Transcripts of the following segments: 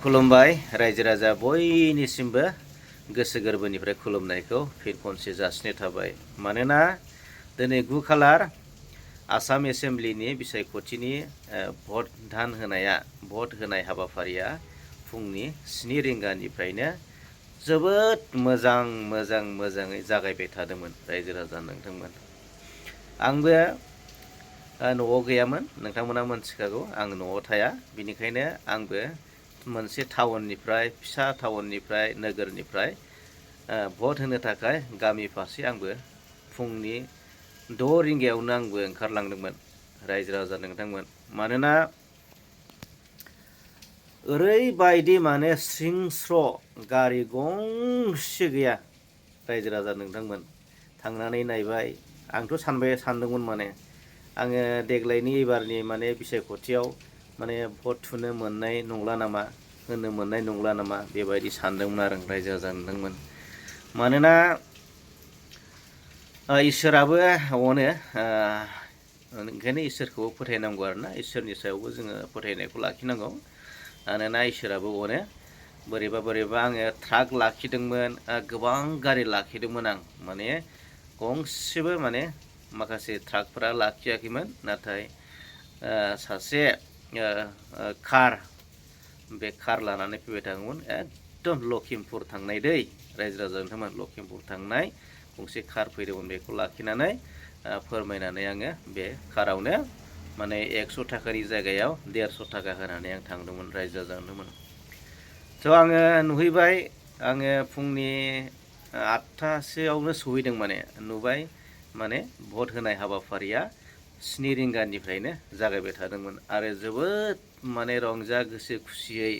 खुलुमबाय रायजो राजा बयनिसिमबो गोसो गोरबोनिफ्राय खुलुमनायखौ फिन खनसे जासिनाय थाबाय। मानोना दिनै 9 खालार आसाम एसेम्बलिनि बिसायख'थिनि भट होनाय हाबाफारिया फुंनि 7 रिंगानिफ्रायनो जोबोद मोजाङै जागायबाय थादोंमोन रायजो राजा नोंथांमोन। आंबो न'आव गैयामोन, नोंथांमोना मोनथिखागौ आं न'आव थाया, बिनिखायनो आंबो मोनसे फिसा टाउननिफ्राय नोगोरनिफ्राय भट होनो थाखाय गामि फारसे आंबो फुंनि 6 रिंगायावनो आंबो ओंखारलांदोंमोन रायजो राजा नोंथांमोन। मानोना ओरैबायदि स्रिं स्र' गारि गंसे गैया रायजो राजा नोंथांमोन। थांनानै नायबाय, आंथ' सानदोंमोन आङो देग्लायनि एबारनि बिसायख'थियाव भट थुनो मोननाय नंला नामा, होनो मोननाय नंला नामा, बेबायदि सानदोंमोन आरो रायजो राजा नोंथांमोन। मानोना इसोराबो अनो, ओंखायनो इसोरखौ फोथायनांगौ आरोना, इसोरनि सायावबो जोङो फोथायनायखौ लाखिनांगौ। मानोना इसोराबो अनो। बोरैबा आङो ट्राक लाखिदोंमोन, गोबां गारि लाखिदोंमोन आं, गंसेबो माखासे ट्राकफोरा लाखियाखैमोन, नाथाय सासे बे कार लानानै फैबाय थादोंमोन। एकदम लखिमपुर थांनाय दै रायजो राजा नोंथांमोन, लखिमपुर थांनाय गंसे कार फैदोंमोन, बेखौ लाखिनानै फोरमायनानै आङो बे कारावनो 100 थाखानि जायगायाव 150 थाखा होनानै आं थांदोंमोन रायजो राजा नोंथांमोन। थ' आङो नुहैबाय, आङो फुंनि 8टासोआवनो सहैदों, नुबाय भट होनाय हाबाफारिया 7 रिंगानिफ्रायनो जागायबाय थादोंमोन आरो जोबोद रंजा गोसो खुसियै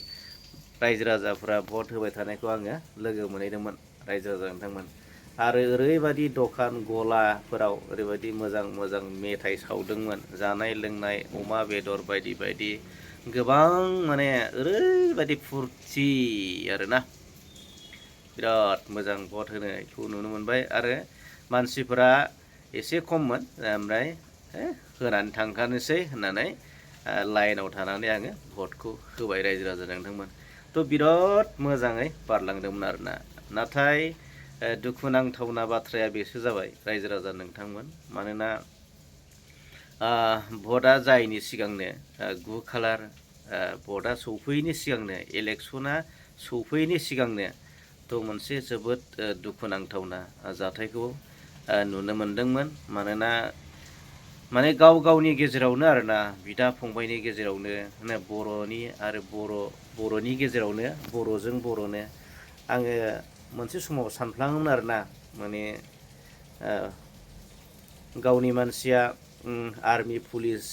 रायजो राजाफ्रा भट होबाय थानायखौ आङो लोगो मोनहैदोंमोन रायजो राजा नोंथांमोन। आरो ओरैबायदि दखान गलाफोराव ओरैबायदि मोजां मेथाइ सावदोंमोन, जानाय लोंनाय, अमा बेदर बायदि गोबां ओरैबायदि फुरथि आरोना, बिराद मोजां भट होनायखौ नुनो मोनबाय। आरो मानसिफोरा एसे खममोन, ओमफ्राय होनानै थांखानोसै होननानै लाइनाव थानानै आङो भटखौ होबाय रायजो राजा नोंथांमोन। थ' बिराद मोजाङै बारलांदोंमोन आरोना। नाथाय दुखुनांथावना बाथ्राया बेसो जाबाय रायजो राजा नोंथांमोन, मानोना भटआ जायैनि सिगांनो 9 खालार भटआ सौफैयैनि सिगांनो, इलेक्सना सौफैयैनि सिगांनो मोनसे जोबोद दुखुनांथावना जाथायखौ नुनो मोनदोंमोन। मानोना गाव गावनि गेजेरावनो आरोना, बिदा फंबायनि गेजेरावनो, बर'नि गेजेरावनो, बर'जों बर'नो आङो मोनसे समाव सानफ्लाङोमोन आरोना, गावनि मानसिया आर्मि पुलिस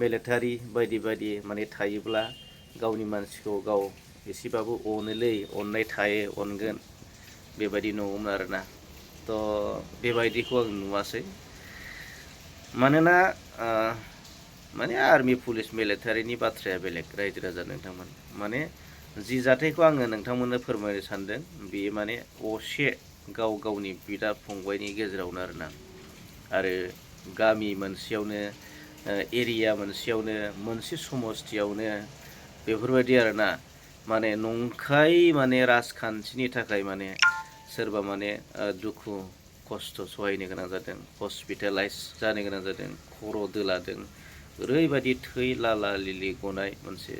मिलिटारि बायदि थायोब्ला गावनि मानसिखौ गाव एसेबाबो अननाय थायो, अनगोन, बेबायदि नङोमोन आरोना। थ' बेबायदिखौ आं नुवासै। मानोना आर्मि पुलिस मिलिटारिनि बाथ्राया बेलेग रायजो राजा नोंथांमोन। जि जाथायखौ आङो नोंथांमोननो फोरमायनो सानदों, बेयो असे गाव गावनि बिदा फंबायनि गेजेरावनो आरोना। आरो गामि मोनसेयावनो, एरिया मोनसेयावनो, मोनसे समस्थियावनो बेफोरबायदि आरोना, नंखाय राजखान्थिनि थाखाय सोरबा दुखु खस्थ' सहायनो गोनां जादों, हस्पिटेलाइज जानो गोनां जादों, खर' दोलादों, ओरैबायदि थै लाला लिलि गनाय मोनसे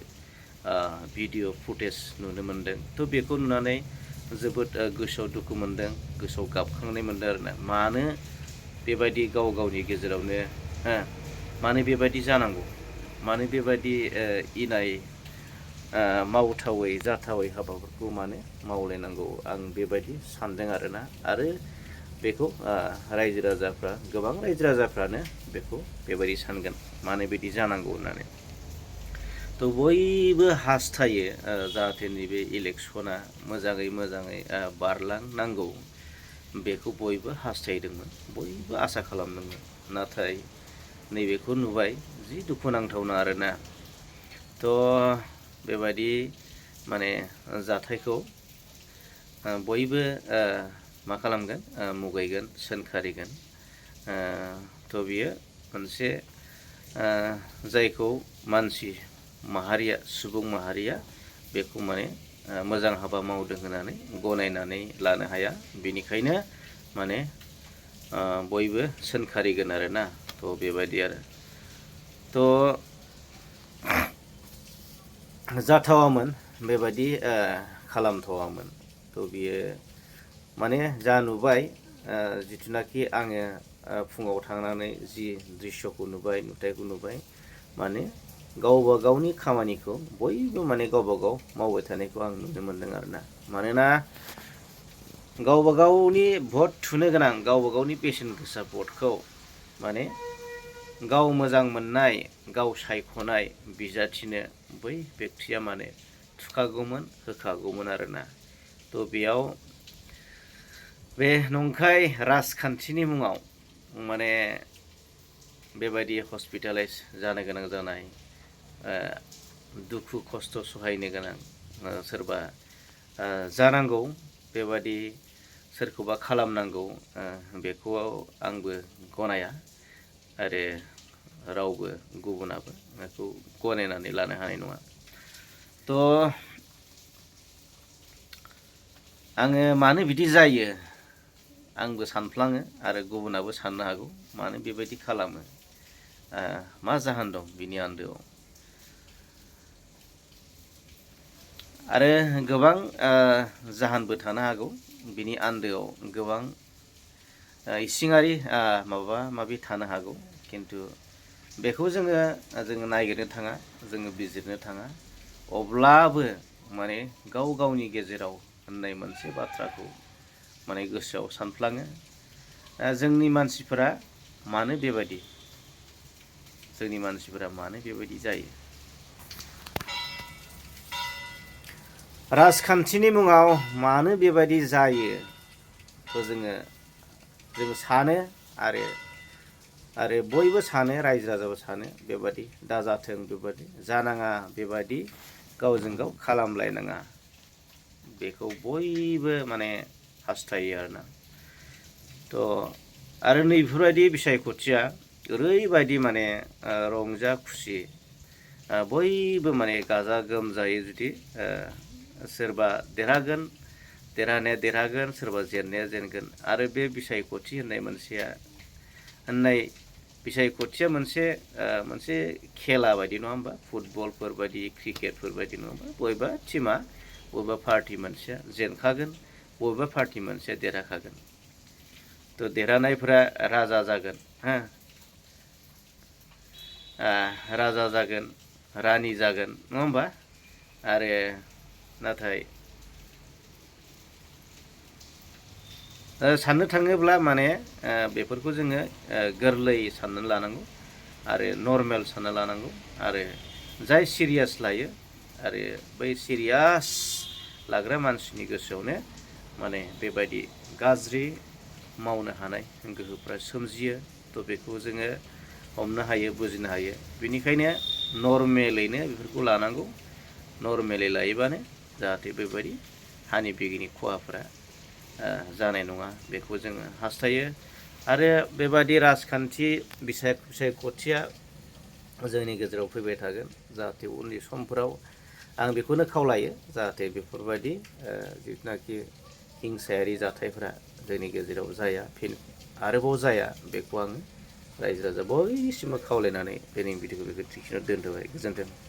भिडिअ' फुटेज नुनो मोनदों। थ' बेखौ नुनानै जोबोद गोसोआव दुखु मोनदों, गोसोआव गाबखांनाय मोनदों आरोना। मानो बेबायदि गाव गावनि गेजेरावनो मानो बेबायदि जानांगौ, मानो बेबायदि इनाय मावथावै जाथावै हाबाफोरखौ मानो मावलायनांगौ, आं बेबायदि सानदों आरोना। आरो बेखौ गोबां रायजो राजाफ्रानो बेखौ बेबायदि सानगोन, मानो बिदि जानांगौ होननानै। थ' बयबो हास्थायो जाहाथे नैबे इलेक्सना मोजाङै बारलांनांगौ, बेखौ बयबो हास्थायदोंमोन, बयबो आसा खालामदोंमोन। नाथाय नैबेखौ नुबाय, जि दुखुनांथावना आरोना। थ' बेबायदि जाथायखौ बयबो मा खालामगोन, मुगैगोन, सोंखारिगोन। थ' बियो मोनसे जायखौ सुबुं माहारिया बेखौ माने मोजां हाबा मावदों होननानै गनायनानै लानो हाया। बेनिखायनो माने बयबो सोंखारिगोन आरोना। थ' बेबायदि आरो थ' जाथावामोन बेबायदि खालामथावामोन। थ' बियो माने जा नुबाय जिथुनाखि आङो फुङाव थांनानै जि दृश्यखौ नुबाय नुथायखौ नुबाय माने गावबा गावनि खामानिखौ बयबो माने गावबा गाव मावबाय थानायखौ आं नुनो मोनदों आरोना। मानोना गावबा गावनि भट थुनो गोनां गावबा गावनि बेसेन गोसा भटखौ माने गाव मोजां मोननाय गाव सायख'नाय बिजाथिनो बै बेक्तिया माने थुखागौमोन होखागौमोन आरोना। थ' बेयाव बे नंखाय राजखान्थिनि मुङाव माने बेबायदि हस्पिटालाइस जानो गोनां जानाय दुखु खस्थ' सहायनो गोनां सोरबा जानांगौ बेबादि सोरखौबा खालामनांगौ बेखौ आंबो गनाया आरो रावबो गुबुनाबो बेखौ गनायनानै लानो हानाय नङा। थ' आङो मानो बिदि जायो आंबो सानफ्लाङो आरो गुबुनाबो साननो हागौ मानो बेबायदि खालामो मा जाहोन दं बिनि आन्दोआव। आरो गोबां जाहोनबो थानो हागौ बिनि आन्दोआव गोबां इसिङारि माबा माबि थानो हागौ। खिन्थु बेखौ जोङो नागिरनो थाङा जोङो बिजिरनो थाङा। अब्लाबो माने गाव गावनि गेजेराव होननाय मोनसे बाथ्राखौ माने गोसोआव सानफ्लाङो जोंनि मानसिफोरा मानो बेबायदि जायो। राजखान्थिनि मुङाव मानो बेबायदि जायो थ' जों सानो आरो बयबो सानो रायजो राजाबो सानो बेबादि दाजाथों बेबादि जानाङा बेबादि गावजों गाव खालामलायनाङा बेखौ बयबो माने हास्थायो आरोना। थ' आरो नैफोरबायदि बिसायख'थिया ओरैबायदि माने रंजा खुसि बयबो माने गाजा गोमजायै जुदि सोरबा देरहानाया देरहागोन सोरबा जेननाया जेनगोन आरो बे बिसायख'थि होननाय बिसायख'थिया मोनसे खेला बायदि नङा होमबा फुटबलफोर बायदि क्रिकेटफोर बायदि नङा होमबा बबेबा टिमा बबेबा पार्टि मोनसेया जेनखागोन बबेबा पार्टि मोनसेया देरहाखागोन। थ' देरहानायफोरा राजा जागोन राजा जागोन रानि जागोन नङा होमबा आरो नाथाय साननो थाङोब्ला माने बेफोरखौ जोङो गोरलै साननानै लानांगौ आरो नर्मेल सानना लानांगौ आरो जाय सिरियास लायो आरो बै सिरियास लाग्रा मानसिनि गोसोआवनो माने बेबायदि गाज्रि मावनो हानाय गोहोफ्रा सोमजियो। थ' बेखौ जोङो हमनो हायो बुजिनो हायो। बेनिखायनो नर्मेलैनो बेफोरखौ लानांगौ। नर्मेलै लायोबानो जाहाथे बेबायदि हानि बिगिनि खहाफोरा जानाय नङा बेखौ जोङो हास्थायो। आरो बेबादि राजखान्थि बिसायख'थिया जोंनि गेजेराव फैबाय थागोन जाहाथे उननि समफोराव आं बेखौनो खावलायो जाहाथे बेफोरबायदि जिथुनाखि हिंसायारि जाथायफोरा जोंनि गेजेराव जाया आरोबाव जाया बेखौ आङो रायजो राजा बयनिसिमबो खावलायनानै दिनैनि भिडिअखौ बेखिनियाव दोनथ'बाय। गोजोन्थों।